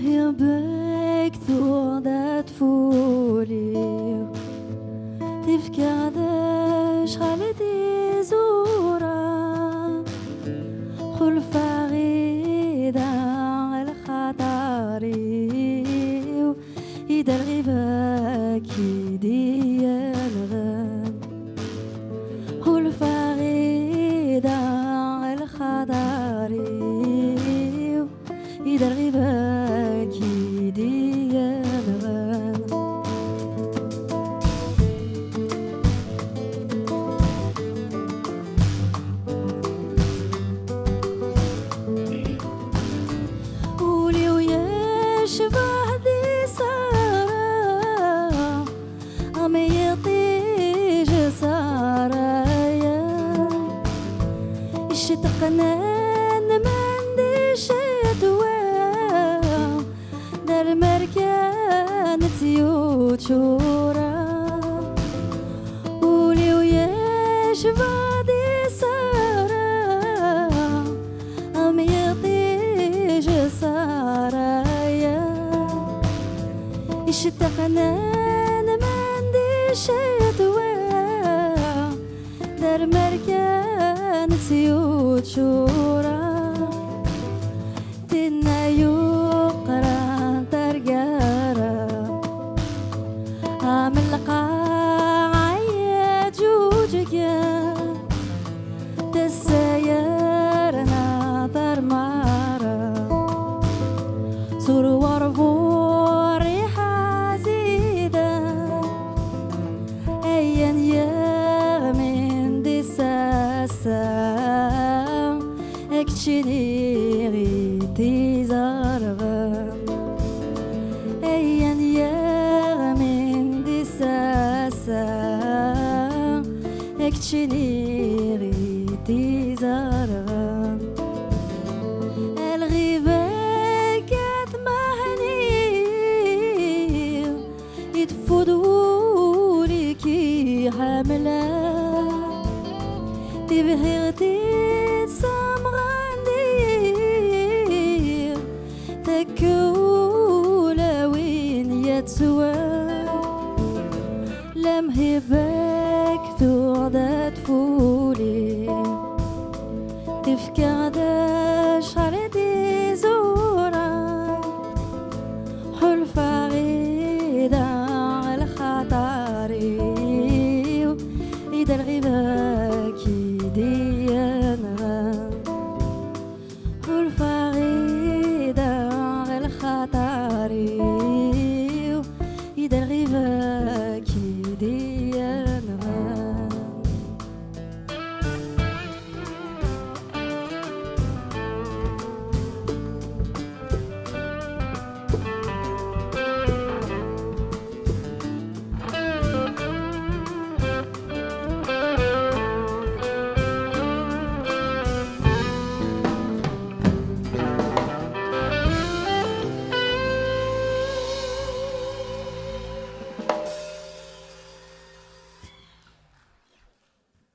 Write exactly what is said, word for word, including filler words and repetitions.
Iɣbek tuɣ d atful-iw, tifka d acḥal d iẓuran, xulfaɣ i daɣ lxaṭer-iw, i d lɣiba-k i d-yenɣen. Xulfaɣ i daɣ lxaṭer-iw, i d lɣiba-k i d-yenɣen. Ul-iw yecbeḥ di ṣṣehra, am yiṭij ṣṣehrayen, icceṭqen aman di ccetwa, d armer kan ttyučureɣ. Ul-iw yecbeḥ di ṣṣehra, am yiṭij ṣṣehrayen, icceṭṭqen aman di ccetwa, d armer kan ttyučureɣ. Tinna yuqran targara, am lqaɛa yeǧǧuǧgen, tessayer-na tarmara, sur werbu rriḥa ziden, ayen yeɣmin di sasa, ad k-ččiniɣ i d-izerɣen. Ayen yeɣmin di sasa, ad k-ččiniɣ i d-izerɣen. A lɣiba-k a tmahni, iteffud wul-ik iḥemla, tibḥirt-is amɣandi, tekkew ula win yettwan. Lemhiba-k tuɣ d atfuli, tefka-d